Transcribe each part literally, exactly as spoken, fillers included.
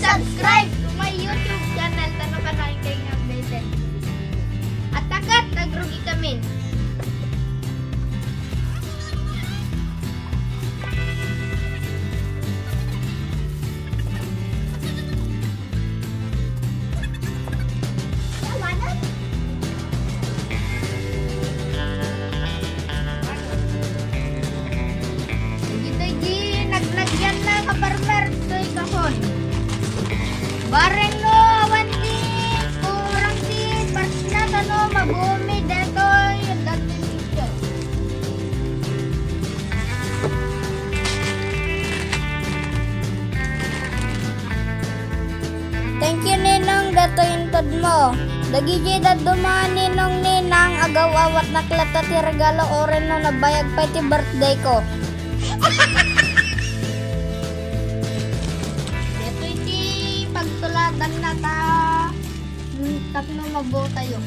subscribe to my YouTube channel, tapno kankami nga updated. At takat, nagrugi kami. Dagitoy di nagnagyan na ka farmer, toy kahon. Bareng no awan ti kurang ti parts na, tapno mabuo mi detoy, dagiti picture. Thank you, Ninong, datoy intedmo. Dagiti dadduma, Ninong, Ninang, agaw-awatnak latta ti regalo uray no nabayag pay ti birthday ko. Datoy ti pagtuladanna ta, mm, tapno mabuo tayo.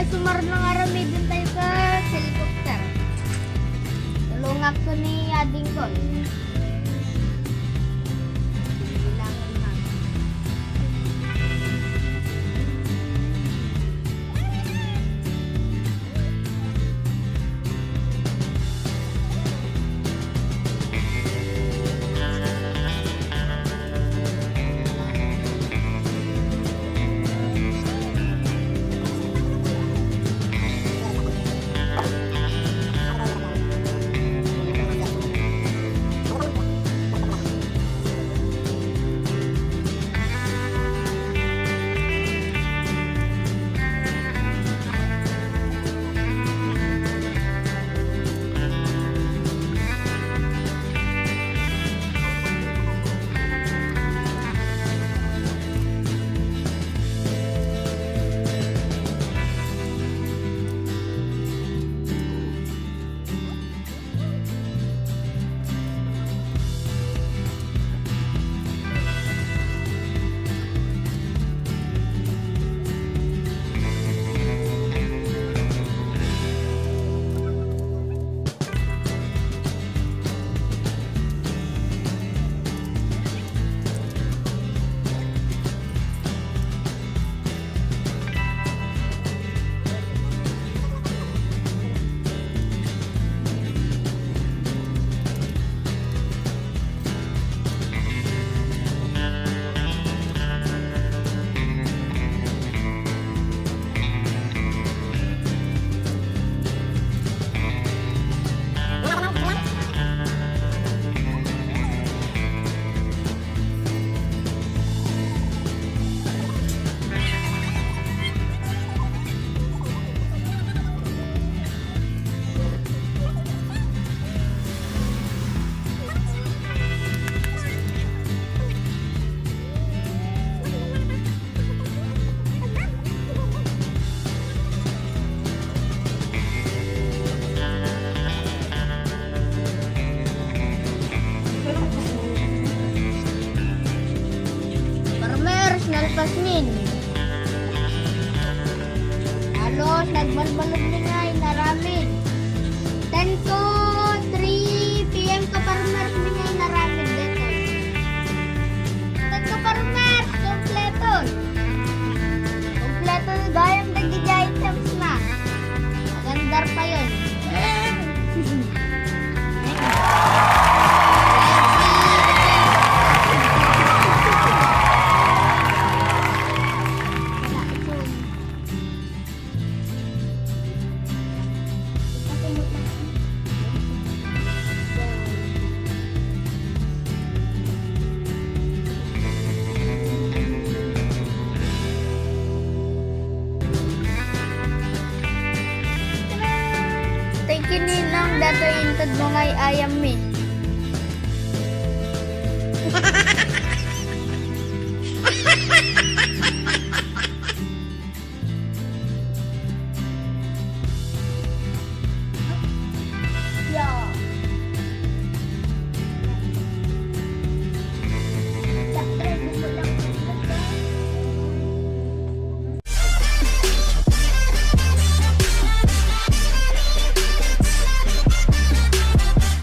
Sumarno nga aramiden tayo ket helicopter. Tulongak to ni adingkon. Kailangan na. Farmers, nalpas min. Halos nagbalbalud ni nga inaramid. Ten to three P M ka farmers mi nga inaramid detoy. Ten ka farmers, kompleto. Kompleto gayam dagiti items na. Agandar pa yun. Thank you, Ninang. Datoy inted mo ngay ayam mi.